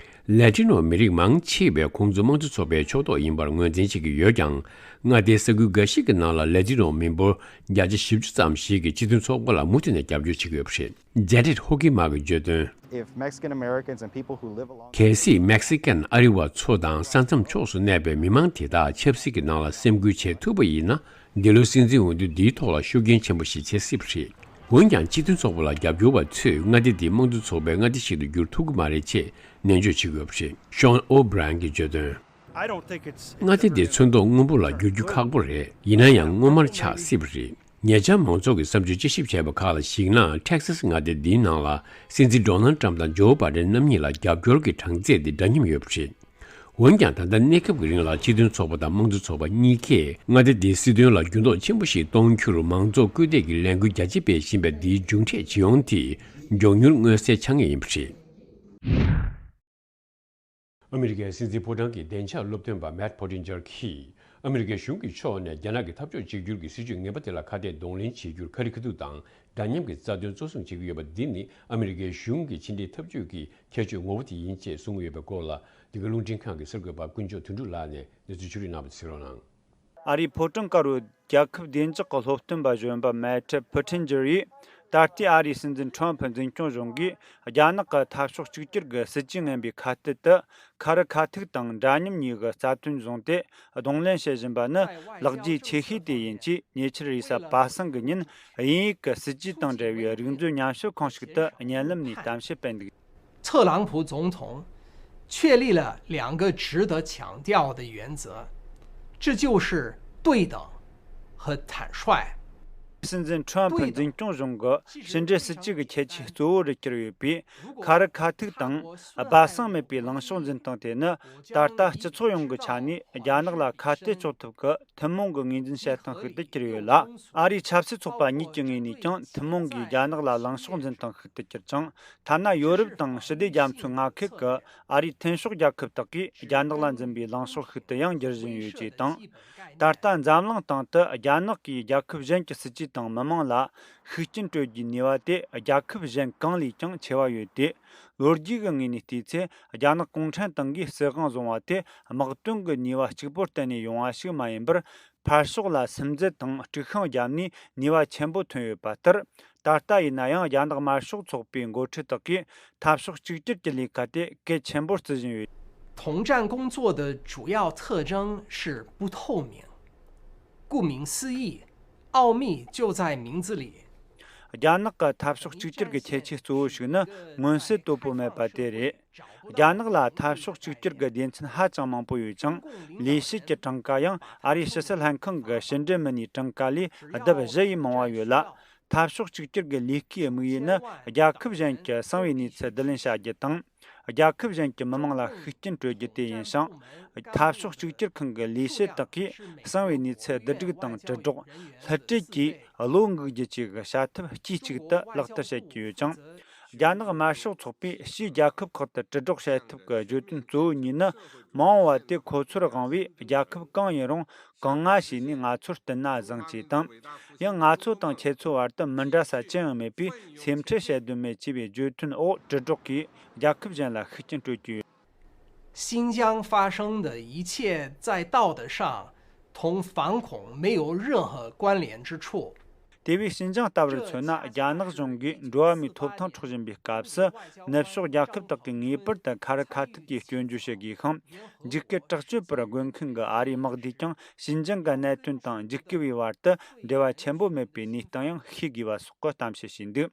ལེ་ཏི་ནོ་མི་རིགས་མང་ཆེ་བས་ཁོང་ཚོ་དམངས་གཙོ་ཚོགས་པའི་ཕྱོགས་གཏོགས་ཡིན་པར་ངོས་འཛིན་བྱེད་ཀྱི་ཡོད་ཀྱང་། མངའ་སྡེའི་ས་ཁུལ་འགའ་ཞིག་གི་ནང་ལ་ལེ་ཏི་ནོ་མི་འབོར་བརྒྱ་ཆ་བཞི་བཅུ་ཙམ་ཞིག་གིས་སྤྱི་མཐུན་ཚོགས་པ་ལ་མུ་མཐུད་ནས་རྒྱབ་སྐྱོར་བྱེད་ཀྱི་ཡོད་པ་རེད། ཇེ་ཌེད་ཧོ་ཀི་མ་གིས་བརྗོད་དོན། If Mexican Americans and people who live along གལ་སྲིད་མེག་སི་ཀན་ཨ་རི་བ་ཚོ་དང་ས་མཚམས་ཕྱོགས་སུ་གནས་པའི་མི་མང་དེ་དག་ཆབ་སྲིད་ཀྱི་ནང་ལ་སེམས་ཁུར་བྱེད་ཐུབ་པ་ཡིན་ན། འདི་ལོའི་སྲིད་འཛིན་འོས་བསྡུ་འདིའི་ཐོག་ལ་ཤུགས་རྐྱེན་ཆེན་པོ་ཞིག་བྱེད་སྲིད་པ་རེད། འོན་ཀྱང་། སྤྱི་མཐུན་ཚོགས་པ་ལ་རྒྱབ་སྐྱོར་བ་ཚོས་མངའ་སྡེ་འདི་དམངས་གཙོ་ཚོགས་པའི་མངའ་སྡེ་ཞིག་ཏུ་འགྱུར་ཐུབ་ཀྱི་མ་རེད་ཅེས་ནན་བརྗོད་བྱེད་ཀྱི་ཡོད་པ་རེད། ཤོན་ཨོ་བྷི་རན་གྱིས་བརྗོད་དོན། I don't think it's མངའ་སྡེ་འདི་ཚོན་མདོག་སྔོན་པོ་ལ་བསྒྱུར་རྒྱུ་ཁག་པོ་རེད། ཡིན་ན་ཡང་སྔོ་དམར་ཆགས་སྲིད་པ་རེད། ཉེ་ཆར་མང་ཚོགས་ཀྱི་བསམ་ཚུལ་དཔྱད་ཞིབ་བྱས་པ་ཁག་ལ་གཞིགས་ན། ཊེག་སཱས་མངའ་སྡེ་འདིའི་ནང་ལ་སྲིད་འཛིན་ཌོ་ནལ་ཊམ་དང་ཇོ་བྷ་ཌེན་རྣམ་གཉིས་ལ་རྒྱབ་སྐྱོར་གྱི་གྲངས་ཚད་འདི་འདྲ་མཉམ་ཡོད་པ་རེད། འོན་ཀྱང་། ད་ལྟ་གནས་སྐབས་ཀྱི་རིང་ལ་སྤྱི་མཐུན་ཚོགས་པ་དང་དམངས་གཙོ་ཚོགས་པ་གཉིས་ཀས་མངའ་སྡེ་འདིའི་སྲིད་དོན་ལ་འགྱུར་ལྡོག་ཆེན་པོ་ཞིག་གཏོང་རྒྱུར་མང་ཚོགས་སྐུལ་འདེད་ཀྱི་ལས་འགུལ་རྒྱ་ཆེ་སྤེལ་བཞིན་པ་འདིའི་མཇུག་འབྲས་ཇི་ཡོང་དེ་མགྱོགས་མྱུར་མངོན་གསལ་ཆགས་ངེས་ཡིན་པ་རེད། ཨ་མི་རི་ཀའི་སྲིད་འཛིན་ཕོ་བྲང་གི་བདེ་འཇགས་སློབ་སྟོན་པ་མེཊ་པོ་ཊིན་ཇར་གྱིས། ཨ་མི་རི་ཀའི་གཞུང་གི་ཕྱོགས་ནས་རྒྱ་ནག་གི་འཐབ་ཕྱོགས་གཅིག་གྱུར་གྱི་སྲིད་ཇུས་ངན་པ་དེ་ལ་ཁ་གཏད་གདོང་ལེན་བྱེད་རྒྱུར་ཁ་རི་ཁ་ཐུག་དང་། འདྲ་མཉམ་གྱི་རྩ་དོན་གཙོ་བཟུང་བྱེད་ཀྱི་ཡོད་པ་འདི་ནི་ཨ་མི་རི་ཀའི་གཞུང་གི་ཕྱི་འབྲེལ་འཐབ་ཇུས་ཀྱི་ཁྱད་ཆོས་ངོ་བོ་དེ་ཡིན་ཅེས་གསུངས་ཡོད་པའི་སྐོར་ལ། འདི་ག་རླུང་འཕྲིན་ཁང་གི་གསར་འགོད་པ་ཀུན་མཆོག་དོན་གྲུབ་ལགས་ནས་གནས་ཚུལ་ཕྱོགས་བསྒྲིགས་གནང་བ་གསན་རོགས་གནང་། ཨ་རིའི་ཕོ་བྲང་དཀར་པོའི་རྒྱལ་ཁབ་བདེ་འཇགས་ཀྱི་སློབ་སྟོན་པ་གཞོན་པ་མེཊ་པོ་ཊིན་ཇར་ཡིས་ ད་ལྟའི་ཨ་རིའི་སྲིད་འཛིན་ཁྲོམ་ཕུ་འཛིན་སྐྱོང་གཞུང་གིས་རྒྱ་ནག་གི་འཐབ་ཕྱོགས་གཅིག་གྱུར་གྱི་སྲིད་ཇུས་ངན་པའི་ཁ་གཏད་དུ། ཁ་རི་ཁ་ཐུག་དང་འདྲ་མཉམ་གཉིས་ཀྱི་རྩ་དོན་བཟུང་སྟེ་གདོང་ལེན་བྱེད་བཞིན་པ་ནི་ལག་རྗེས་ཆེ་ཤོས་དེ་ཡིན་ཅེས། ཉེ་ཆར་རེས་གཟའ་པ་སངས་ཀྱི་ཉིན། དབྱིན་ཡིག་གི་སྲིད་ཇུས་དང་འབྲེལ་བའི་རིག་མཛོད་ཉམས་ཞིབ་ཁང་ཞིག་ཏུ་བརྙན་ལམ་ནས་གཏམ་བཤད་སྤེལ་འདུག། 特朗普总统确立了两个值得强调的原则，这就是对等和坦率。 སྲིད་འཛིན་ཁྲོམ་ཕུ་འཛིན་སྐྱོང་གཞུང་གི་ཕྱི་འབྲེལ་སྲིད་ཇུས་ཀྱི་ཁྱད་ཆོས་གཙོ་བོ་རུ་གྱུར་ཡོད་པའི་ཁ་རི་ཁ་ཐུག་དང་སྦ་གསང་མེད་པའི་ལངས་ཕྱོགས་འཛིན་སྟངས་དེ་ནི། ད་ལྟ་སྤྱི་ཚོགས་ཡོངས་ཀྱི་ཆ་ནས་རྒྱ་ནག་ལ་ཁ་གཏད་གཅོག་ཐབས་ཀྱི་ཐུན་མོང་གི་ངོས་འཛིན་བྱེད་སྟངས་ཤིག་ཏུ་གྱུར་ཡོད་ལ། ཨ་རིའི་ཆབ་སྲིད་ཚོགས་པ་གཉིས་ཀྱི་ངོས་ནས་ཀྱང་ཐུན་མོང་གིས་རྒྱ་ནག་ལ་ལངས་ཕྱོགས་འཛིན་སྟངས་ཤིག་ཏུ་གྱུར་ཅིང་། ཐ་ན་ཡོ་རོབ་དང་ཞི་བདེ་རྒྱ་མཚོའི་མངའ་ཁུལ་གྱི་ཨ་རིའི་མཐུན་ཕྱོགས་རྒྱལ་ཁབ་དག་གིས་རྒྱ་ནག་ལ་འཛིན་པའི་ལངས་ཕྱོགས་ཤིག་ཏུ་ཡང་འགྱུར་བཞིན་ཡོད་ཅེས་དང་། ད་ལྟ་འཛམ་གླིང་སྟེང་དུ་རྒྱ་ནག་གིས་རྒྱལ་ཁབ་གཞན་གྱི་སྲིད་ཇུས་དང་མི་དམངས་ལ་ཤུགས་རྐྱེན་སྤྲོད་རྒྱུའི་ནུས་པ་དེ་རྒྱལ་ཁབ་གཞན་གང་ལས་ཀྱང་ཆེ་བ་ཡོད་དེ། ལོ་རྒྱུས་ཀྱི་ངོས་ནས་བལྟས་ཚེ། རྒྱ་ནག་གུང་ཁྲན་ཏང་གིས་སྲིད་དབང་བཟུང་བ་དེ་དམག་དོན་གྱི་ནུས་པ་གཅིག་པོར་བརྟེན་ནས་ཡོང་བ་ཞིག་མ་ཡིན་པར། ཕར་ཕྱོགས་ལ་སིམ་འཛུལ་དང་དཀྲུག་ཤིང་བརྒྱབ་ནས་ནུས་པ་ཆེན་པོ་ཐོན་ཡོད་པ་ལྟར། ད་ལྟ་ཡིན་ན་ཡང་རྒྱ་ནག་དམར་ཤོག་ཚོགས་པའི་འགོ་ཁྲིད་དག་གིས་འཐབ་ཕྱོགས་གཅིག་གྱུར་གྱི་ལས་ཀ་དེ་གལ་ཆེན་པོར་བརྩི་བཞིན་ཡོད། 统战工作的主要特征是不透明。顾名思义，奥秘就在名字里。 རྒྱ་ནག་གི་འཐབ་ཕྱོགས་གཅིག་གྱུར་གྱི་ཁྱད་ཆོས་གཙོ་བོ་ཞིག་ནི་མངོན་གསལ་དོད་པོ་མེད་པ་དེ་རེད། རྒྱ་ནག་ལ་འཐབ་ཕྱོགས་གཅིག་གྱུར་གྱི་སྡེ་ཚན་ཧ་ཅང་མང་པོ་ཡོད་ཅིང་། ལས་བྱེད་ཀྱི་གྲངས་ཀ་ཡང་ཨ་རིའི་ཕྱི་སྲིད་ལྷན་ཁང་གི་ཕྱི་འབྲེལ་མི་སྣའི་གྲངས་ཀ་ལས་ལྡབ་བཞི་ཡིས་མང་བ་ཡོད་ལ། འཐབ་ཕྱོགས་གཅིག་གྱུར་གྱི་ལས་ཀའི་དམིགས་ཡུལ་ནི། རྒྱལ་ཁབ་གཞན་གྱི་གསང་བའི་གནས་ཚུལ་བསྡུ་ལེན་བྱ་རྒྱུ་དང་། རྒྱལ་ཁབ་གཞན་གྱི་མི་དམངས་ལ་ཤུགས་རྐྱེན་སྤྲོད་རྒྱུ་དེ་ཡིན་ཞིང་། འཐབ་ཕྱོགས་གཅིག་གྱུར་ཁང་གི་ལས་བྱེད་དག་གིས་གསང་བའི་གནས་ཚུལ་བསྡུ་སྒྲིག་དང་དྲིལ་སྒྲོག་སླུ་བྲིད་ཀྱིས་བློ་འགུག་རྒྱུ་བཅས་ཀྱི་བྱ་ཐབས་དཀྱུས་གཅིག་ཏུ་ལག་བསྟར་བྱེད་ཀྱི་ཡོད་ཅིང་། རྒྱ་ནག་དམར་ཤོག་ཚོགས་པས་ཕྱིའི་རྒྱལ་ཁབ་ཁག་ཏུ་དྲིལ་སྒྲོག་བྱ་ཐབས་ཀྱི་བརྗོད་དོན་གཙོ་བོ་གཉིས་ནི། མ་འོངས་པ་དེ་ཁོ་ཚོར་དབང་བའི་རྒྱལ་ཁབ་གང་ཡིན་རུང་། གང་ང་བྱས་ནས་ང་ཚོར་བསྟུན་ན་བཟང་ཅེས་དང་། ཡང་ང་ཚོ་དང་ཁྱེད་ཚོའི་བར་དུ་མི་འདྲ་ས་ཅི་ཡང་མེད་པས་སེམས་ཁྲལ་བྱེད་དོན་མེད་ཅེས་པའི་བརྗོད་དོན་འོག་དྲིལ་སྒྲོག་གིས་རྒྱལ་ཁབ་གཞན་ལ་ཤུགས་རྐྱེན་སྤྲོད་ཀྱི་ཡོད། 新疆发生的一切在道德上同反恐没有任何关联之处。 དེ་བས་ཤིན་ཅང་ལྟ་བུར་མཚོན་ན། རྒྱ་ནག་གཞུང་གིས་འགྲོ་བ་མིའི་ཐོབ་ཐང་འཕྲོག་བཞིན་པའི་སྐབས་སུ། ནུབ་ཕྱོགས་རྒྱལ་ཁབ་དག་གིས་ངེས་པར་དུ་ཁ་རི་ཁ་ཐུག་གིས་སྐྱོན་བརྗོད་བྱེད་དགོས་ཤིང་། འཇིགས་སྐུལ་དྲག་སྤྱོད་པར་རྒོལ་མཁན་གྱི་ཨ་རིའི་དམག་སྡེས་ཀྱང་ཤིན་ཅང་གི་གནད་དོན་དང་འཇིགས་སྐུལ་བའི་བར་དུ་འབྲེལ་བ་ཆེན་པོ་མེད་པའི་གནས་སྟངས་ཡང་ཤེས་དགོས་པ་སོགས་ཀྱི་གཏམ་བཤད་བྱས་འདུག།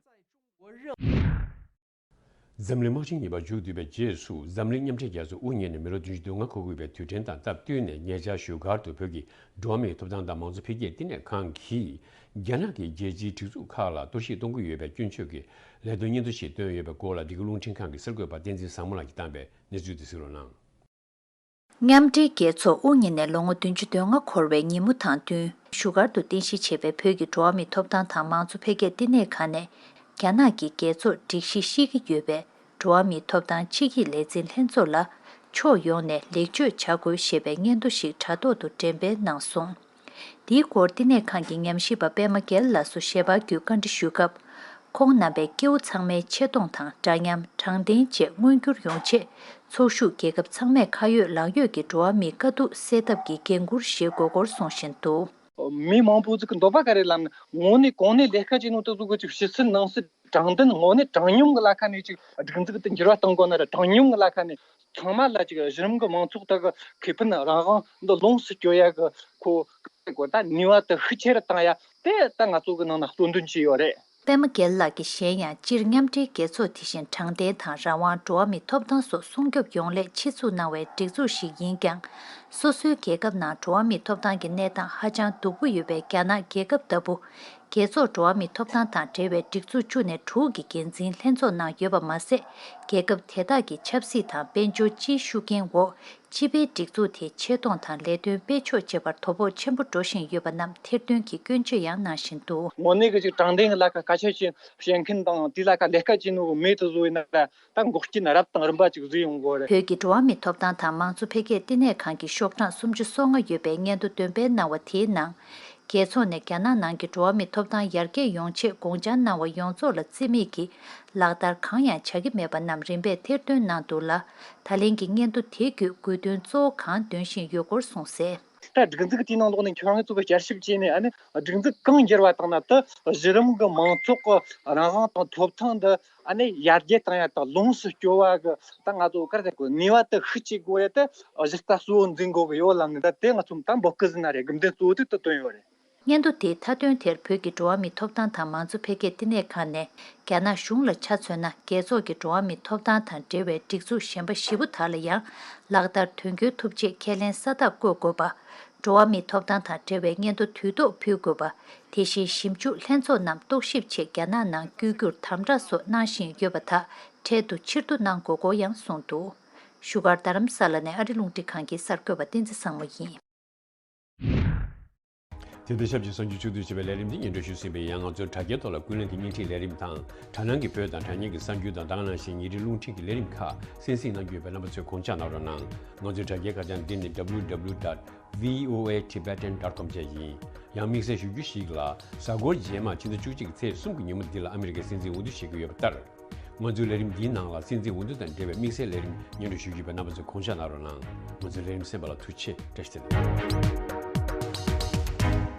འཛམ་གླིང་དམག་ཆེན་གཉིས་པ་མཇུག་བསྡུས་པའི་རྗེས་སུ། འཛམ་གླིང་མཉམ་འབྲེལ་རྒྱལ་ཚོགས་དབུ་བརྙེས་ནས་མི་ལོ་བདུན་ཅུ་དོན་ལྔ་འཁོར་གྱི་ཡོད་པའི་དུས་དྲན་དང་སྟབས་བསྟུན་ནས། ཉེ་ཆར་བཞུགས་སྒར་དུ་བོད་ཀྱི་འགྲོ་བ་མིའི་ཐོབ་ཐང་དང་མང་གཙོ་འཕེལ་རྒྱས་བསྟི་གནས་ཁང་གིས་རྒྱ་ནག་གི་རྒྱལ་སྤྱིའི་སྒྲིག་འཛུགས་ཁག་ལ་གཏོར་བཤིག་གཏོང་གི་ཡོད་པའི་སྐྱོན་བརྗོད་ཀྱི་ལས་དོན་སྙན་ཐོ་ཞིག་བཏོན་ཡོད་པའི་སྐོར་ལ། འདི་ག་རླུང་འཕྲིན་ཁང་གི་གསར་འགོད་པ་བསྟན་འཛིན་བཟང་མོ་ལགས་ཀྱིས་བཏང་བའི་གནས་ཚུལ་དེ་གཟིགས་རོགས་གནང་། མཉམ་འབྲེལ་རྒྱལ་ཚོགས་དབུ་བརྙེས་ནས་ལོ་ངོ་བདུན་ཅུ་དོན་ལྔ་འཁོར་བའི་ཉིན་མོ་དང་བསྟུན། བཞུགས་སྒར་དུ་རྟེན་གཞི་བྱས་པའི་བོད་ཀྱི་འགྲོ་བ་མིའི་ཐོབ་ཐང་དང་མང་གཙོ་འཕེལ་རྒྱས་བསྟི་གནས་ཁང་ནས། རྒྱ་ནག་གི་རྒྱལ་ཚོགས་སྒྲིག་གཞི་བཤིག་གི་ཡོད་པའི་འགྲོ་བ་མིའི་ཐོབ་ཐང་ཕྱི་འགྱེད་ལས་འཛིན་ལྷན་ཚོགས་ལ། ཕྱོགས་ཡོངས་ནས་ལེགས་བཅོས་བྱ་དགོས་ཞེས་པའི་སྙན་ཐོ་ཞིག་དྲ་ཐོག་ཏུ་འགྲེམས་སྤེལ་གནང་སོང་། འདིའི་སྐོར་བསྟི་གནས་ཁང་གི་ཉམས་ཞིབ་པ་པད་མ་རྒྱལ་ལགས་སུ་ཞལ་པར་བརྒྱུད་བཀའ་འདྲི་ཞུས་སྐབས། ཁོང་རྣམ་པས་སྐྱེ་བོ་ཚང་མའི་ཆེ་མཐོང་དང་འདྲ་མཉམ། དྲང་བདེན་བཅས་མངོན་འགྱུར་ཡོང་ཆེད། ཚོགས་ཞུགས་རྒྱལ་ཁབ་ཚང་མས་ཁ་ཡོད་ལག་ཡོད་ཀྱིས་འགྲོ་བ་མིའི་དཀའ་སྡུག་སེལ་ཐབས་ཀྱི་འགན་འཁུར་བཞེས་དགོས་སྐོར་གསུང་བཞིན་འདུག། མི་མང་པོ་ཟིག་གི་འདོད་པ་ག་རེ་ལབ་ན། དངོས་གནས་གོང་ནས་ལས་ཀ་བྱེད་ནོ་དེ་ཚོ་གི་ཅིག་ཕྱི་སྲིད་ནང་སྲིད་དྲང་བདེན། དངོས་གནས་དྲང་སྙོམས་ཀྱི་ལ་ཁ་ནས་ཅིག་སྒྲིག་འཛུགས་དེ་འགྱུར་བ་གཏོང་དགོས་ན་ར། དྲང་སྙོམས་ཀྱི་ལ་ཁ་ནས་ཚང་མ་ལ་ཅིག་གཞི་རིམ་གྱི་མང་ཚོགས་དག་གི་ཁེ་ཕན་རང་དབང་འདི་ལོངས་སུ་སྤྱོད་ཡ་གི་ཁོ་གོ་ད་ནུས་པ་དེ་ཤུགས་ཆེ་རུ་བཏང་ཡ་དེ་ད་ང་ཚོ་གི་ནང་ན་གཙོ་འདོན་བྱས་ཡོད་རེད། པད་མ་རྒྱལ་ལགས་ཀྱིས་གཞན་ཡང་སྤྱིར་མཉམ་འབྲེལ་རྒྱལ་ཚོགས་དེ་བཞིན་དྲང་བདེན་དང་རང་དབང། འགྲོ་བ་མིའི་ཐོབ་ཐང་སོགས་སྲུང་སྐྱོབ་ཡོང་སླད་ཆེད་འཛུགས་གནང་བའི་སྒྲིག་འཛུགས་ཤིག་ཡིན་ཀྱང་། སོ་སོའི་རྒྱལ་ཁབ་ནང་འགྲོ་བ་མིའི་ཐོབ་ཐང་གི་གནས་སྟངས་ཧ་ཅང་སྡུག་པོ་ཡོད་པའི་རྒྱ་ནག་རྒྱལ་ཁབ་ལྟ་བུ། རྒྱལ་ཚོགས་འགྲོ་བ་མིའི་ཐོབ་ཐང་དང་འབྲེལ་བའི་སྒྲིག་འཛུགས་བཅུ་ནས་དྲུག་གི་འགན་འཛིན་ལྷན་ཚོགས་ནང་ཡོད་པ་མ་ཟད། རྒྱལ་ཁབ་དེ་དག་གི་ཆབ་སྲིད་དང་དཔལ་འབྱོར་སྤྱིའི་ཤུགས་རྐྱེན་འོག་སྤྱི་པའི་སྒྲིག་འཛུགས་དེའི་ཆེ་མཐོང་དང་ལས་དོན་སྤེལ་ཕྱོགས་བཅས་པར་དོ་ཕོག་ཆེན་པོ་འགྲོ་བཞིན་ཡོད་པ་རྣམས་ཐེར་འདོན་གྱིས་སྐྱོན་བརྗོད་ཡང་གནང་བཞིན་འདུག། དངོས་གནས་ཀྱི་ཅིག་དྲང་བདེན་གྱི་ལ་ཁ་གལ་ཆེ་ཅིག་བཤད་མཁན་དང་དེའི་ལ་ཁ་ལས་ཀ་བྱེད་ནོ་མེད་དུ་བཟོ་ཡིན་ན་ར། ད་འགོག་རྐྱེན་རབ་དང་རིམ་པ་ཅིག་བཟོས་ཡོང་དགོས་རེད། བོད་ཀྱི་འགྲོ་བ་མིའི་ཐོབ་ཐང་དང་མང་གཙོ་འཕེལ་རྒྱས་བསྟི་གནས་ཁང་གི་ཤོག་གྲངས་སུམ་ཅུ་སོ་ལྔ་ཡོད་པའི་སྙན་ཐོ་འདོན་སྤེལ་གནང་བ་དེའི་ནང་། རྒྱལ་ཚོགས་ནས་རྒྱ་ནག་ནང་གི་འགྲོ་བ་མིའི་ཐོབ་ཐང་ཡར་རྒྱས་ཡོང་ཆེད་དགོངས་འཆར་གནང་བ་ཡོངས་རྫོགས་ལ་བརྩི་མེད་ཀྱིས་ལག་བསྟར་གང་ཡང་བྱ་གི་མེད་པ་རྣམས་རིམ་པས་ཐེར་འདོན་གནང་འདུག་ལ། ད་ལན་གྱི་སྙན་ཐོ་དེ་བརྒྱུད་དགོས་འདུན་གཙོ་བོ་གང་འདོན་བཞིན་ཡོད་སྐོར་གསུངས་གསལ། ད་སྒྲིག་འཛུགས་དེའི་ནང་ལོགས་ནས་ཁྱོད་རང་ཚོ་གི་བསྐྱར་ཞིབ་བྱས་ནས། ཨ་ནི་སྒྲིག་འཛུགས་གང་འགྱུར་བ་བཏང་ན། ད་གཞི་རིམ་གྱི་མང་ཚོགས་ཀྱི་རང་དབང་དང་ཐོབ་ཐང་འདི་ཨ་ནི་ཡར་རྒྱས་བཏང་ཡ་དང་ལོངས་སུ་སྤྱོད་པ་གི་ད་ང་ཚོ་ག་རེ་ཟེར་དགོས། ནུས་པ་དེ་ཤུགས་ཆེ་དགོས་རེད། དེ་གཞི་རྩ་གཙོ་བོ་འཛིན་དགོས་གི་ཡོད་ལབ་ནས། ད་དེ་ང་ཚོ་ད་འབོད་སྐུལ་ཟེར་ན་རེད། དགོས་འདུན་གཙོ་བོ་དེ་དེ་བཏོན་ཡོད་རེད། སྙན་ཐོ་དེའི་མཐའ་དོན་དེར། བོད་ཀྱི་འགྲོ་བ་མིའི་ཐོབ་ཐང་དང་མང་གཙོ་འཕེལ་རྒྱས་བསྟི་གནས་ཁང་ནས། རྒྱ་ནག་གཞུང་ལ་ཆ་མཚོན་ན། རྒྱལ་ཚོགས་ཀྱི་འགྲོ་བ་མིའི་ཐོབ་ཐང་དང་འབྲེལ་བའི་སྒྲིག་འཛུགས་གཞན་པ་བཞི་པོ་དག་ལ་ཡང་ལག་བསྟར་དོན་འཁྱོལ་ཐུབ་ཆེད་ཁས་ལེན་ས་རྟགས་བཀོད་དགོས་པ། འགྲོ་བ་མིའི་ཐོབ་ཐང་དང་འབྲེལ་བའི་སྙན་ཐོ་དུས་ཐོག་ཕུལ་དགོས་པ། དེ་བཞིན་ཞིབ་འཇུག་ལྷན་ཚོགས་རྣམས་རྟོག་ཞིབ་ཆེད་རྒྱ་ནག་ནང་བསྐྱོད་རྒྱུར་དམ་དྲག་སོགས་གནང་བཞིན་ཡོད་པ་དག་འཕྲལ་དུ་ཕྱིར་བསྡུ་གནང་དགོས་སྐོར་ཡང་གསུངས་འདུག་བཞུགས་སྒར་རྡ་རམ་ས་ལ་ནས་ཨ་རི་རླུང་འཕྲིན་ཁང་གི་གསར་འགོད་པ་བསྟན་འཛིན་བཟང་མོ་ཡིན། དེ་དང་ཆབས་ཅིག་གསར་འགྱུར་ཕྱོགས་བསྡུས་བྱས་པའི་ལས་རིམ་འདི་སྙན་སྒྲོན་ཞུས་ཟིན་པ་ཡིན། ཡང་ང་ཚོའི་དྲ་རྒྱའི་ཐོག་ལ་ཀུན་གླེང་གི་བརྙན་འཕྲིན་ལས་རིམ་དང་། དྲ་སྣང་གི་བོད་དང་དྲ་བརྙན་གྱི་གསར་འགྱུར་དང་། དེ་ག་ནང་བཞིན་ཉིན་རེའི་རླུང་འཕྲིན་གྱི་ལས་རིམ་ཁག་གསན་གཟིགས་གནང་རྒྱུ་ཡོད་པས། རྣམ་པ་ཚོས་གོང་བཅག་གནང་རོགས་གནང་། ང་ཚོའི་དྲ་རྒྱའི་ཁ་བྱང་འདི་ནི་W W W dot V O A Tibetan dot com བཅས་ཡིན། ཡང་དམིགས་བསལ་ཞུ་རྒྱུ་ཞིག་ལ། གཟའ་འཁོར་རྗེས་མ་ཕྱི་ཟླ་བཅུ་གཅིག་གི་ཚེས་གསུམ་གྱི་ཉིན་མོ་འདི་ལ་ཨ་མི་རི་ཀའི་སྲིད་འཛིན་འོས་བསྡུ་བྱེད་ཀྱི་ཡོད་པ་ལྟར། ང་ཚོའི་ལས་རིམ་འདིའི་ནང་ལ་སྲིད་འཛིན་འོས་བསྡུ་དང་འབྲེལ་བའི་དམིགས་བསལ་ལས་རིམ་སྙན་སྒྲོན་ཞུ་རྒྱུ་ཡིན་པས། རྣམ་པ་ཚོས་གོང་བཅག་གནང་རོགས་གནང་། ང་ཚོའི་ལས་རིམ་གསན་པ་ལ་ཐུགས་རྗེ་ཆེ། བཀྲ་ཤིས་བདེ་ལེགས།